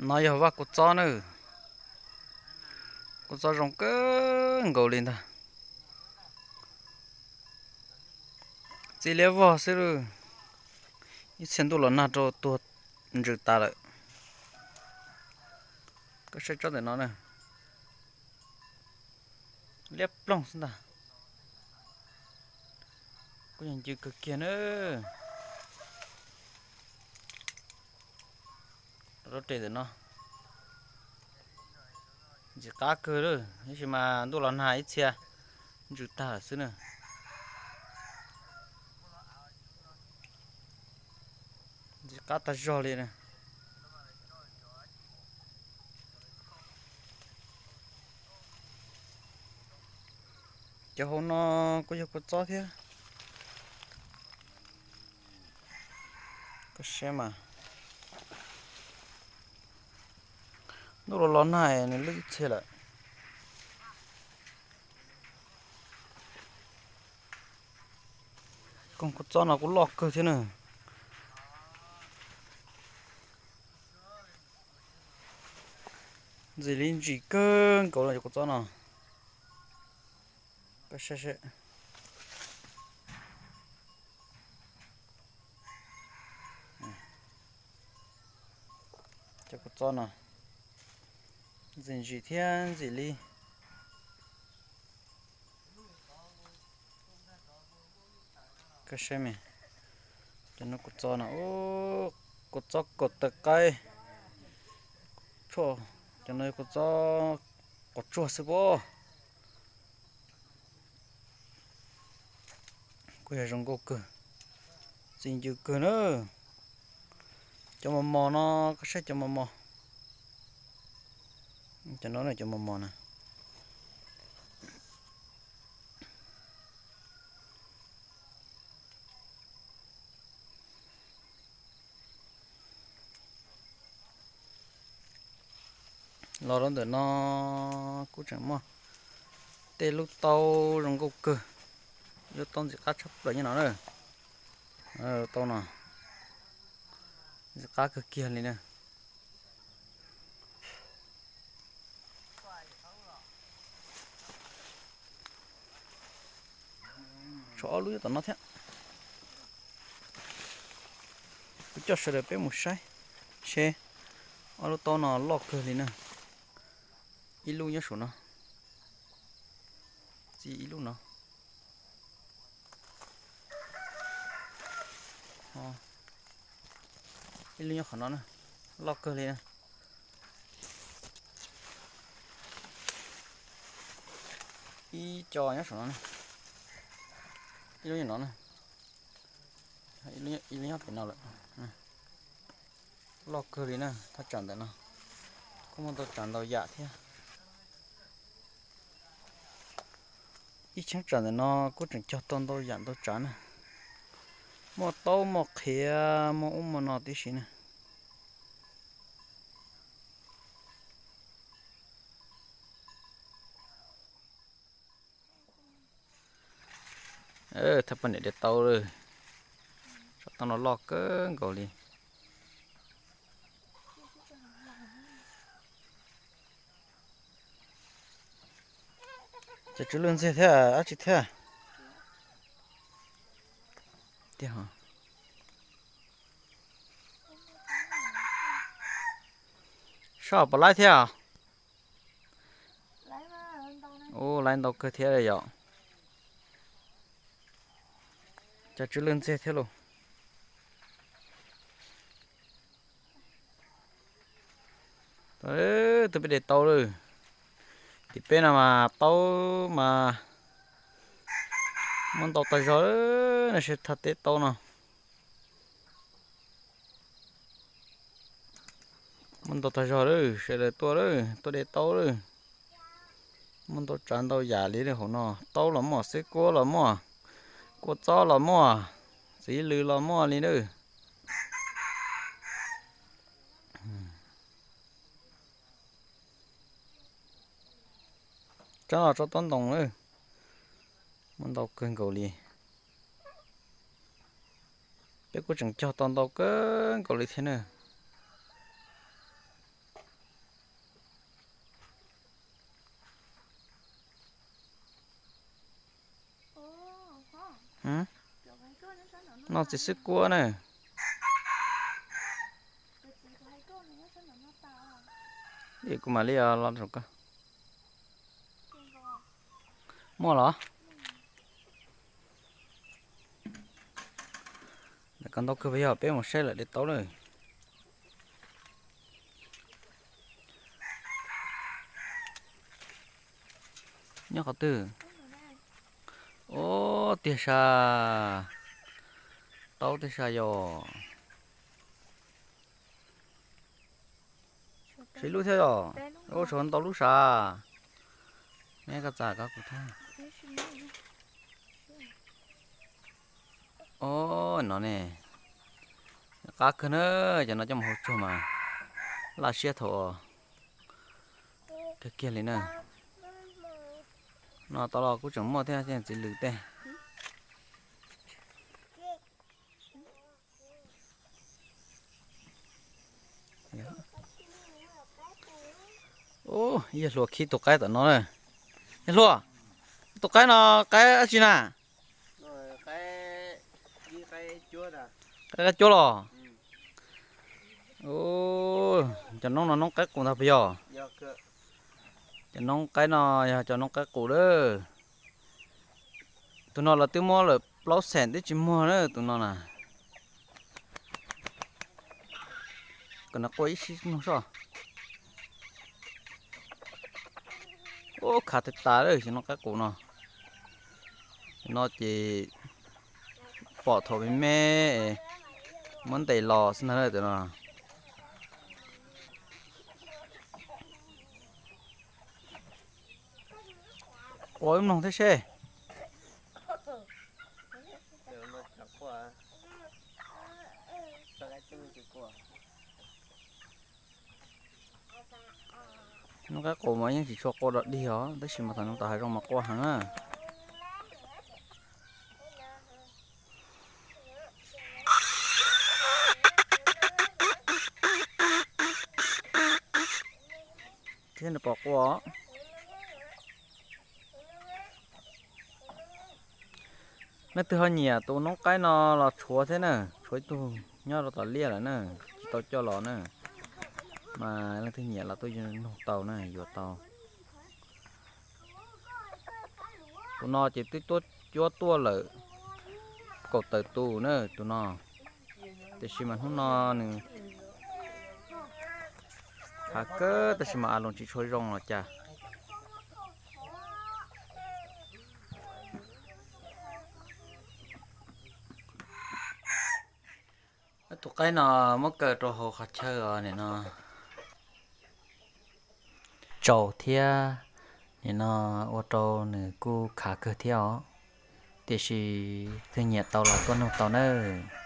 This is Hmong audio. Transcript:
No yog vaj kua txob na. Kua txob zoo kawg nkaus li ntag. Txi liab vog xwb lauj. Ib txhia ntuj los nag rau tuag ntsws tas lawm. Koj saib tsob ntawm no na. Liab ploog xwb ntag. Kuj yog ncw kawg kiag na. Lub rej ntawm no ntxim qab kawg lawm, tab sis mas ntuj los nag ib txhia ntsws tag lawm xwb na. Ntxim qab tag zog li na. Cov hauv no kuj yog kua txob thiab. Koj saib mas, ntuj los los nag nws lwj ib txhia lawm. Koog kua txob no kuj loj kawg thiab na. Ntxim li ntsim kawg nkaus li cov kua txob no. Koj saib seb. Cov kua txob no ntxim ntsim thiab ntxim li. Koj saib mas, cov no kua txob no, kua txob kaum tawm qaib, tshuaj, cov no kua txob quav tsuag xwb pob. Kuj yog zoo nkauj kawg, txi ncw kawg na. Cov mos mos no, koj saib cov mos mos, cov no cov mos mos na. Los rau ntawm no kuj tseem muaj tej lub taub zoo nkauj kawg, lub taub ntxim qab tshaj plaws nyob no na. Taub no ntxim qab kawg kiag li na. Tshuav ob lub nyob tom no thiab. Kuv coj sawv daws peb mus saib seb ob lub taub no loj kawg li na. Ib lub nyob saum no, txi ib lub no. Ib lub nyob qhov no na, loj kawg li na. Ib co nyob saum no, ib lub nyob no na, ib lub nyob pem no lawm. Loj kawg li na, thaj tsam ntawm no kuj muaj ntau tsav ntau yam thiab. Ib cheeb tsam ntawm no kuj tseem cog tau ntau yam ntau tsav na, muaj taub muaj qhiav muaj ub muaj no tib si na. Thaj poj niam de tau lawm, tsob taub no loj kawg nkaus li. Cov tsw lwj ntxiag thiab dab tsi thiab? Soj puas laib thiab? Ub, laib ntau kawg thiab yom. Cov tsw lwj ntxiag thiab lauj. Tus peb de tau lawm. Tim peb no mas taub mas muaj ntau tag zog, nej saib thaj teb taub no. Muaj ntau tag zog lawm, sawv daws tuaj lawm, tuaj de taub lawm. Muaj ntau tsav ntau yam li lawm hauv no, taub los muaj, xwb kuab los muaj, kua txob los muaj, txiv lws los muaj li na. Tsob no tsob taub ntoo na, muaj ntau kawg nkaus li. Peb kuj tseem cog tau ntau kawg nkaus li thiab na. Noj txiv xwb kuab na. Kuv mam li los rau koj. Muaj los? Koj ntau kawg puas yog? Peb mus saib lawm de tau lawm. Nyob qhov twg? Ob, tiag sas. Tau tiag sas yom. Siv lub thiab yom. Ua tsuav ntau lub sas. Neb koj txam koj kuv thiab. Ob, no ne, qab kawg na. Cov no coj mus hau tsuag mas laj siab thaum kawg kiag li na. No tau los kuj tseem muaj thiab txiv lws tej. Ub, yawg hluas khib tus qaib tom no na. Yawg hluas, tus qaib no qaib dab tsi na? Qaib cuab los? Cov noob no noob qaib qus ntag puas yog? Cov noob qaib no yog cov noob qaib qus lawm. Tus no lawv twb muab lawm plaub xees twb tsis muag na tus no na. Kom nws quaj ib sib mloog soj. Ub, khav tag tas lawm cov noob qaib qus no. No ces pom thaum me me muab ntes los xwb ntag tus no. Quaj ib mloog thiab seb. Noob qaib qus mas yeej tsis tshua quaj dog dig os, tab sis mas thaum nws tom hav zoov mas quaj heev na. Thiab nws pom quaj. Leej twg ho nyiam tus noob qaib no los tshuav thiab na, tshuav ib tug nyob rau tom liaj lawm na, tsis tau coj los na. Mas leej twg nyiam los tuaj nug tau na, yuav tau. Tus no ces twb tuaj cuab tuaj lawm kaum tawm tus na tus no, tiam sis mas hnub no nws hav kawg tab sis mas a loos tsis tshua zoo los cas. Tus qaib no muab kaw rau hauv qhov chaw os nim no. Tsaus thiab, nim no ua rau nws kuj khav kawg thiab os. Tiam sis leej twg nyiam tau los tuaj nug tau nawb.